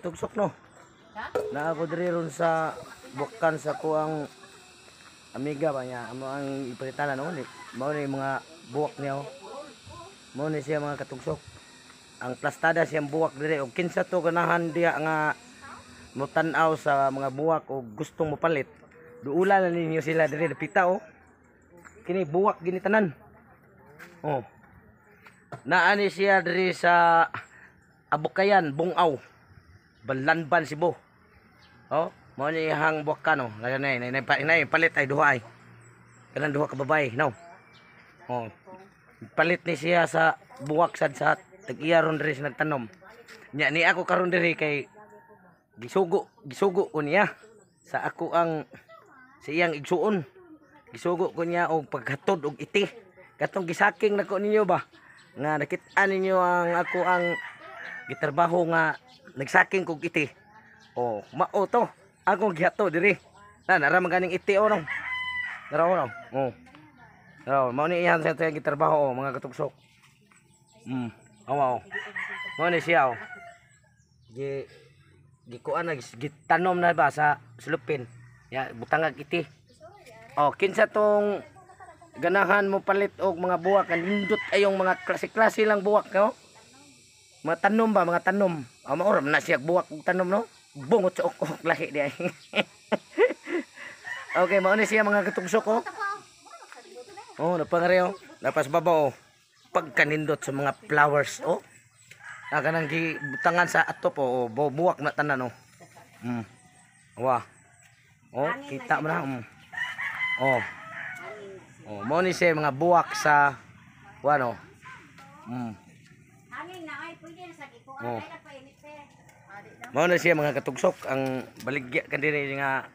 katugsok, no. Naa ko diri ron sa bukan sa kuang amiga ba niya. Amo ang ipakita no. Mao ni mga buwak niya, oh. Mao ni siya, mga katugsok. Ang plastada siyang buwak diri, og kinsa to ganahan diha nga motan-aw sa mga buwak o gustong mopalit. Duula na ninyo sila diri dapita, oh. Kini buwak gini tanan. Oh. Naa ni siya diri sa Abukayan, Bungaw. Balanban, Cebu. Oh, mao ni iyang buwakan, oh. Lagi na na na palit ay duha ay. Kanang duha ka babae, no. Oh. Palit ni siya sa buwak sad sa tag-iya ron diri sa nagtanom. Nya ni ako karon diri kay gisugo, gisugo ko niya sa ako ang sa iyang igsuon. Gisugo ko niya og paghatod og iti. Katong gisaking nako ninyo ba? Nga nakit-an ninyo ang ako ang gitrabaho nga nagsaking kog iti. Oh, mao to. Akong gihato diri. Na nara man ganing iti, oh, no. Nara, oh, no. Oh. Oh, mao ni iyang sa gitrabaho, oh, mga katugsok. Awa, oh. Mao ni siya, oh. Gi gikuan na gitanom na ba sa sulupin. Ya butangag iti. Oh, kinsa tong ganahan mo palit og mga buwak, ang nindot ayong mga klase-klase lang buwak, no? Mga tanom ba, mga tanom. Oh, mao ra man na siya buwak og tanom, no? Bungot sa ok lahi di ay. Okay, mao ni siya, mga katugsok, oh. Oh, napangare, oh. Napas baba, oh. Pagkanindot sa mga flowers, oh. Ah, kanang gibutangan sa atop, oh, oh, buwak na tanan, oh. Wa. Oh, kita mo na. Oh. Oh, mao ni siya mga buwak sa ano. Hangin na ay pwede na sa gikuan Oh. ay na painit pe. Mao na siya, mga katugsok, ang baligya kan diri nga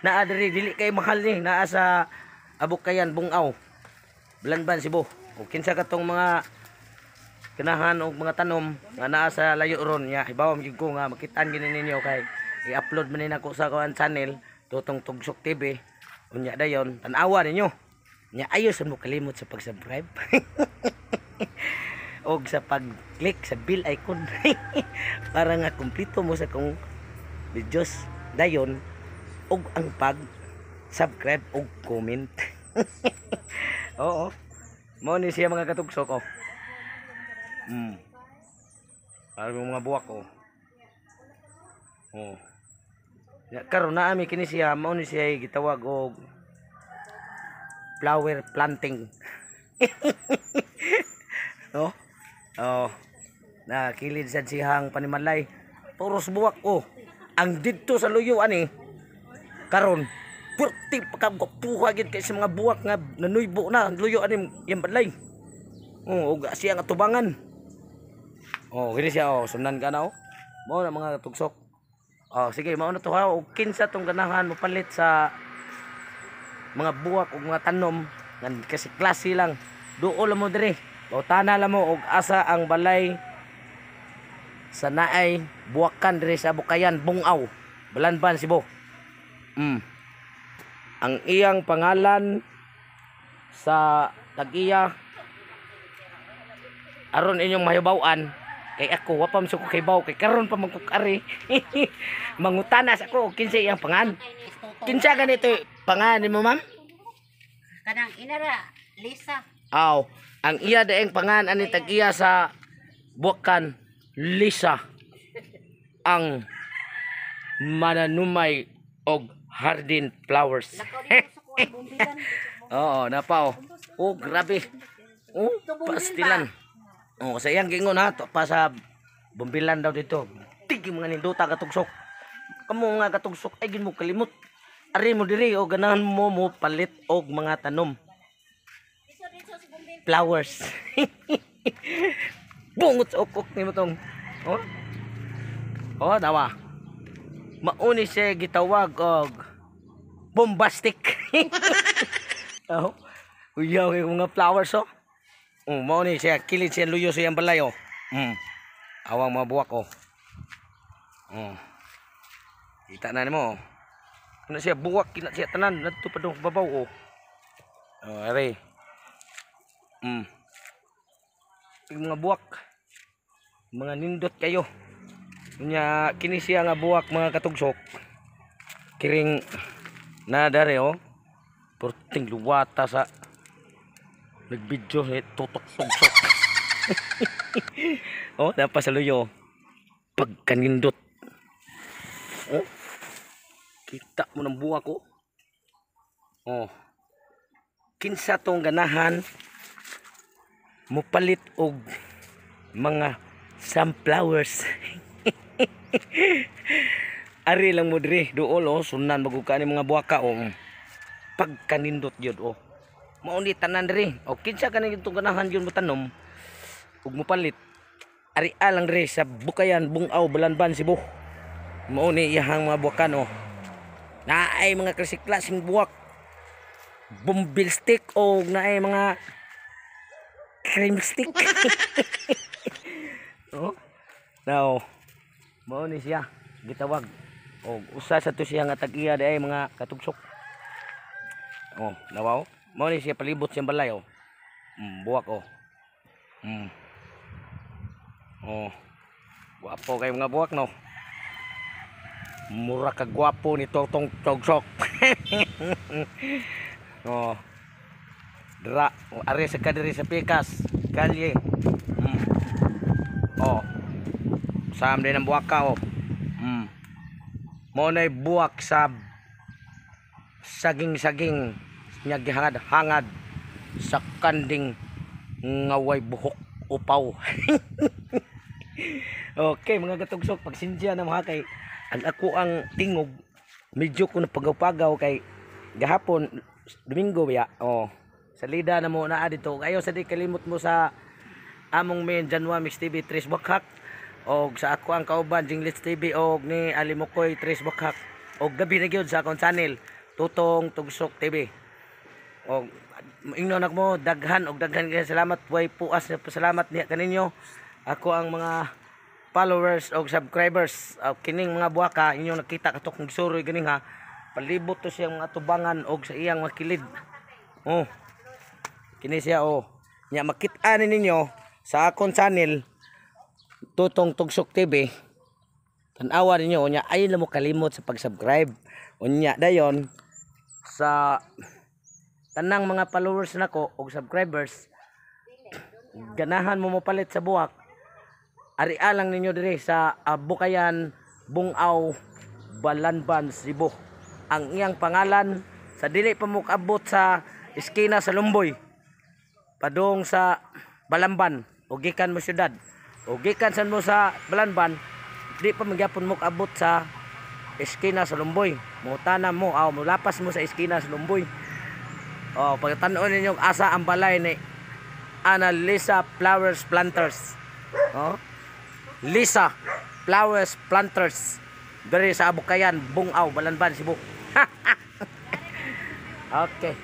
naa diri, dili kay mahal ni, naa sa Abukayan, Bungaw, Balanban, Cebu. O kinsa katong mga ganahan og mga tanom nga naa sa layo ron nya, hibaw gyud ko nga makitaan gini ninyo kay i-upload man ni nako sa kuan channel, Tutong Tugsok TV. Unya dayon tan-awa ninyo. Nya ayo sa mo kalimot sa pag-subscribe og sa pag-click sa bell icon para nga kumpleto mo sa kong videos dayon, og ang pag subscribe og comment. Oo, mao ni siya, mga katugsok, oh. Para yung mga buwak, oh. Oh. Ya, karon naa mi kini siya, mao ni siya gitawag og flower planting. Oh. Oh. Na kilid sad siyang panimalay. Puros buwak, oh. Ang didto sa luyo ani karon purti pagkapuha gid kay sa mga buwak nga nanuybo na ang luyo ani yang balay. Oh, ug siya nga tubangan. Oh, gini siya, oh, sunan ka na, oh. Mao na, mga tugsok. Oh, sige, mao na to ha. Og kinsa tong ganahan mopalit sa mga buwak ug mga tanom ngan kasi klase lang. Duol mo diri. Bautana lang mo og asa ang balay sa naay buwakan diri sa Bukayan, Bungaw, Balanban, Cebu. Ang iyang pangalan sa tag-iya aron inyong mahibaw-an kay ako wa pa man ko kahibaw kay karon pa man ko kari mangutana sa ako kinsa iyang pangan, kinsa ganito pangan nimo, ma'am? Kanang inara Lisa. Aw, ang iya daeng pangan ani tag-iya sa buwakan, Lisa, ang mananumay og hardin flowers. Lakaw dito sa kuan bumbilan. Oo, napa, oh. Oh, grabe. Oh, pastilan. Oh, sa iyang gingon ha, to, pa sa bumbilan daw dito. Tigi mga nindota katugsok. Kamo nga katugsok ay gin mo kalimot. Ari mo diri o ganahan mo mo palit og mga tanom. Dito dito sa bumbil. Flowers. Bungot sa ukok nimo tong. Oh. Oh, dawa. Mauni siya gitawag og bombastic. Oh. Uyaw kay mga flowers, oh. Oh, mao ni siya kilid siya luyo sa iyang balay, oh. Awang mga buwak, oh. Oh. Kita na nimo, oh. Ano siya buwak kina siya tanan nadto pa dong babaw, oh. Oh, are. Yung mga buwak. Mga nindot kayo. Nya kini siya nga buwak, mga katugsok. Kiring na dare oh. Porting luwata sa nagbidyo ni tutok tugsok. Oh, dapat sa luyo. Pagkanindot. Oh. Kita mo ng buwak oh. Oh. Kinsa tong ganahan mupalit og mga sunflowers? Ari lang mo diri duol oh, sunan magug ka ni mga buwaka oh. Pagkanindot gyud oh. Mao ni tanan diri. O kinsa kani itong ganahan gyud mo tanom ug mopalit? Ari lang diri sa Bukayan, Bungao, Balanban, Cebu. Mao ni iyahang mga buwakan oh. Naay mga klase-klaseng buwak. Bombil stick o naay mga cream stick. Oh. Now, mao ni siya gitawag. Og usa sa to siya nga tag-iya diay, mga katugsok. Oh, nawaw. Mao ni siya palibot siyang balay oh. Buwak oh. Oh. Gwapo kay mga buwak, no. Mura ka gwapo ni Totong Tugsok. Oh. Dra, oh, ari sa kadiri sa Pikas, kalye. Oh. Sam din ang buwak ka oh. Mo na'y buwak sa saging-saging nya gihangad-hangad sa kanding nga way buhok upaw. Okay, mga katugsok, pagsinsya na mga kay ang ako ang tingog medyo ko napagaw-pagaw kay gahapon Domingo ya. Oh. Salida na mo naa dito. Ayo sa di kalimot mo sa among main Janwa Mix TV Tres Bakhak og sa ako ang kauban Jinglits TV og ni Alimukoy Tres Bakhak og gabi na gyud sa akong channel Tutong Tugsok TV. Og ingnon ako mo daghan og daghan kay salamat, way puas na pasalamat niya kaninyo ako ang mga followers og subscribers. Og kining mga buwaka inyong nakita katok kung gisuroy ganing ha, palibot to siyang mga tubangan og sa iyang mga kilid. Oh, kini siya oh. Nya makit-an ninyo sa akong channel Tutong Tugsok TV. Tan-awa ninyo nya ay mo kalimot sa pag-subscribe. Unya dayon sa tanang mga followers nako og subscribers, ganahan mo mopalit sa buwak, ari lang ninyo diri sa Bukayan, Bungao, Balanban, Cebu. Ang iyang pangalan, sa dili pa mo kaabot sa eskina sa Lumboy padung sa Balamban o gikan mo syudad o gikan san mo sa Balanban, di pa magyapon mo kaabot sa eskina sa Lumboy, mo tanam mo aw mo lapas mo sa eskina sa Lumboy. Oh, pagtan-on ninyo asa ang balay ni Ana Lisa Flowers Planters. Oh. Lisa Flowers Planters. Diri sa Abukayan, Bungao, Balanban, Cebu. Okay.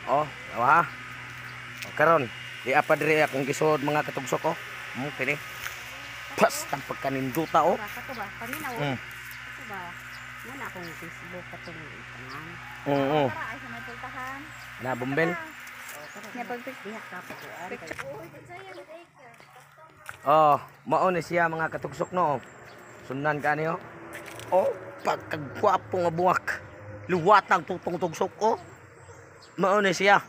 Oh, ha. Oh, karon, di apa diri akong gisuod, mga katugsok oh. Kini. Pas tang pagkaninduta oh. Kato ba? Paminaw. Kato ba? Muna akong Facebook katong tanan. Oo. Tara ay sa may pultahan. Na bumbel. Oh, karon. Nya pag Diha ka patuan. picture. Uy, saya ka. Oh, mao ni siya, mga katugsok, no. Sundan ka niyo. Oh, pagkagwapo nga buwak. Luwatang Tutong Tugsok oh. Mao ni siya.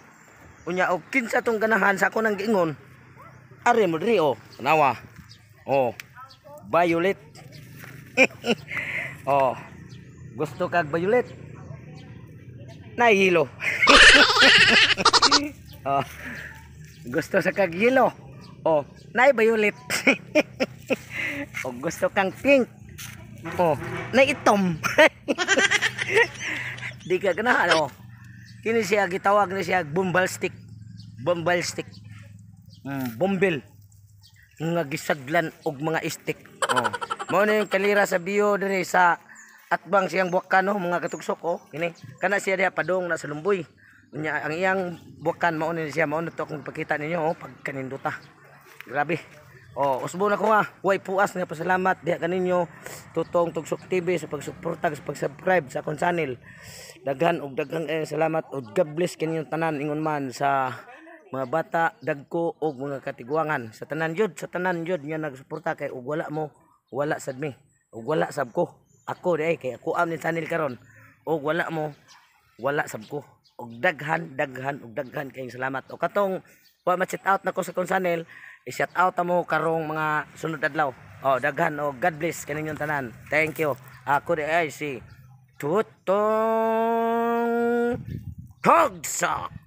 Unya og kinsa tong ganahan sa ako nang giingon. Ari mo diri oh. Tanawa. Oh. Violet. Oh. Gusto kag violet? Nahilo. Oh. Gusto sa kag yellow? Oh, nay violet. O gusto kang pink? Oh, nay itom. Di ka ganahan oh. Kini siya gitawag ni siya bombal stick. Bombal stick. Bombil nga gisaglan og mga stick. Oh. Mao na yung kalira sa bio diri sa atbang siyang buwakan no, mga katugsok oh. Kini kana siya diha padung na sa Lumboy. Unya ang iyang buwakan mao ni siya, mao na to akong ipakita ninyo oh, pagkaninduta. Grabe. Oh, usbo na ko nga. Way puas nga pasalamat diha kaninyo Tutong Tugsok TV sa pagsuporta, sa pag-subscribe sa akong channel. Daghan og daghan eh, salamat ug God bless kaninyong tanan ingon man sa Mga bata, dagko og mga katiguangan. Sa tanan jud nga nagsuporta kay ug wala mo, wala sad mi. Ug wala sab ko. Ako di ay kay ako am ni channel karon. Ug wala mo, wala sab ko. Og daghan, daghan og daghan kayong salamat. O katong wa ma-shout out nako sa akong channel, i-shout out mo karong mga sunod adlaw. Oh, daghan og God bless kaninyong tanan. Thank you. Ako di ay si Tutong Togsak.